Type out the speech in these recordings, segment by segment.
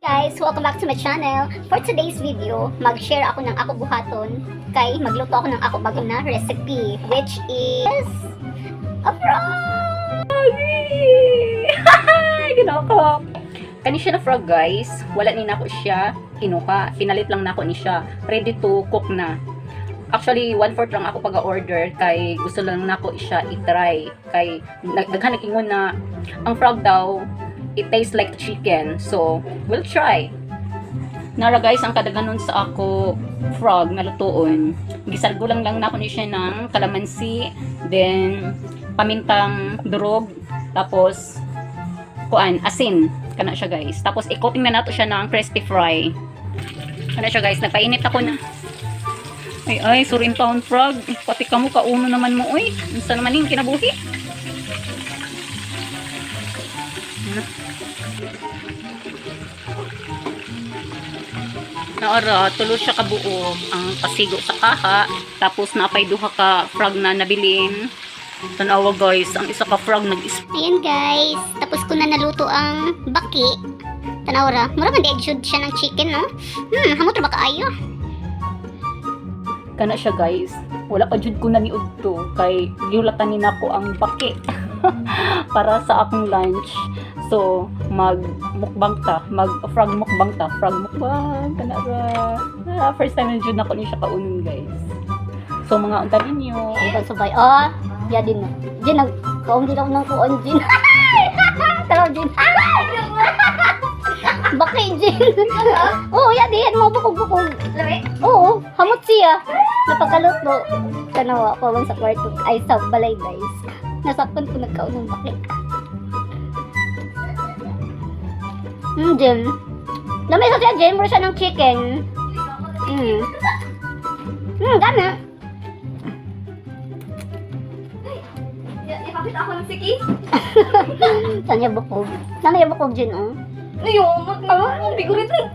Guys! Welcome back to my channel. For today's video, mag-share ako ng ako buhaton kay magluto ako ng ako bago na recipe, which is a frog! Ginoo. Kani siya na frog, guys. Wala ni nako siya kinuha. Pinalit lang nako ni siya. Ready to cook na. Actually, 1/4 lang ako pag-order kay gusto lang nako siya i-try. Kay daghan nag-ingon na ang frog daw, it tastes like chicken. So, we'll try. Nara guys, ang kadaganon sa ako frog nga lutuon. Gisalgo lang lang nako ni siya ng kalamansi, then pamintang durog, tapos kuan, asin kana siya, guys. Tapos i-coating na nato siya ng crispy fry. Kana siya, guys, nagpainit ako na. Ay ay, surin town frog. Pati kamo kauno naman mo oy. Unsa naman ning kinabuhi? Naara, tulo siya kabuo ang pasigo sa kaha. Tapos napay duha ka frog na nabilin. Tanawa guys, ang isa ka frog nag Ayan guys, tapos ko na naluto ang baki. Tanaw ra, mura man di jud siya ng chicken, no? Hamot ra ba kaayo? Kana siya guys, wala pa jud ko naniud to kay giulatan ni nako ang baki para sa akong lunch. So mag mukbang ta, mag frog mukbang ta, frog mukbang kana ra. Ah, first time na jud nako ni siya kaunon, guys. So mga unta ninyo. Ay, subay. Oh, ya din na. Jin, nag kaon din ako ng kuon, Jin. Taraw, Jin. Baki, Jin. Oo, ya din. Mga bukog-bukog. Oo, hamot siya. Napakaluto. Tanawa, pawan sa kwarto. Ay, sa balay, guys. Nasaktan ko nagkaon ng baki. Jin. Lamay sa siya, Jin. Mura siya ng chicken. Gana. Ipakita ako ng siki. Saan niya bukog? Saan niya bukog, Jin, oh? Ayun, ang bigurit rin.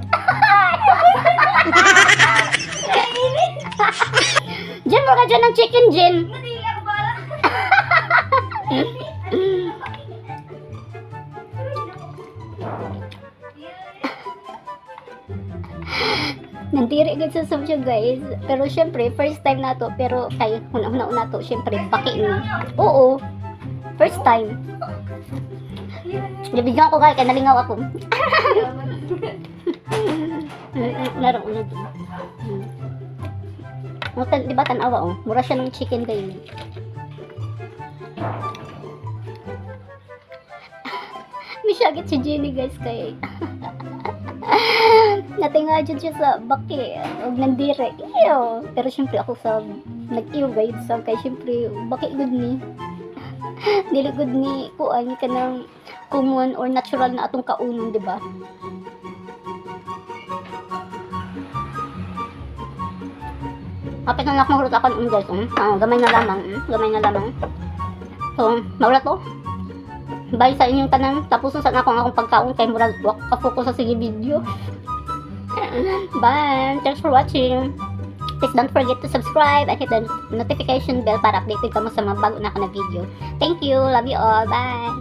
Jin, mura dyan ng chicken, Jin. Hindi ako para. Nandiri agad sa sub siya, guys. Pero syempre, first time na to. Pero kay huna-huna na to, syempre, baki ni. Oo. First time. Nabigyan ko guys, kaya nalingaw ako. Naroon ulo dun. Oh, di ba tanawa oh? Mura siya ng chicken kayo. Misyagit si Jenny guys kay natinga dyan siya sa baki og nandire. Ew. Pero syempre ako sa nag-ew guys sa kay syempre baki good ni. Dili good ni kuan kanang common or natural na atong kaunon, di ba? Kapit na lang mahulot ako ng guys. Ah, gamay na lamang. Gamay na lamang. So, maulat to. Bye sa inyong tanan. Tapos sa ako ang akong pagkaon kay murag wa ka-focus sa sige video. Bye! Thanks for watching. Please don't forget to subscribe and hit the notification bell para updated ka mo sa mga bago na ako na video. Thank you. Love you all. Bye!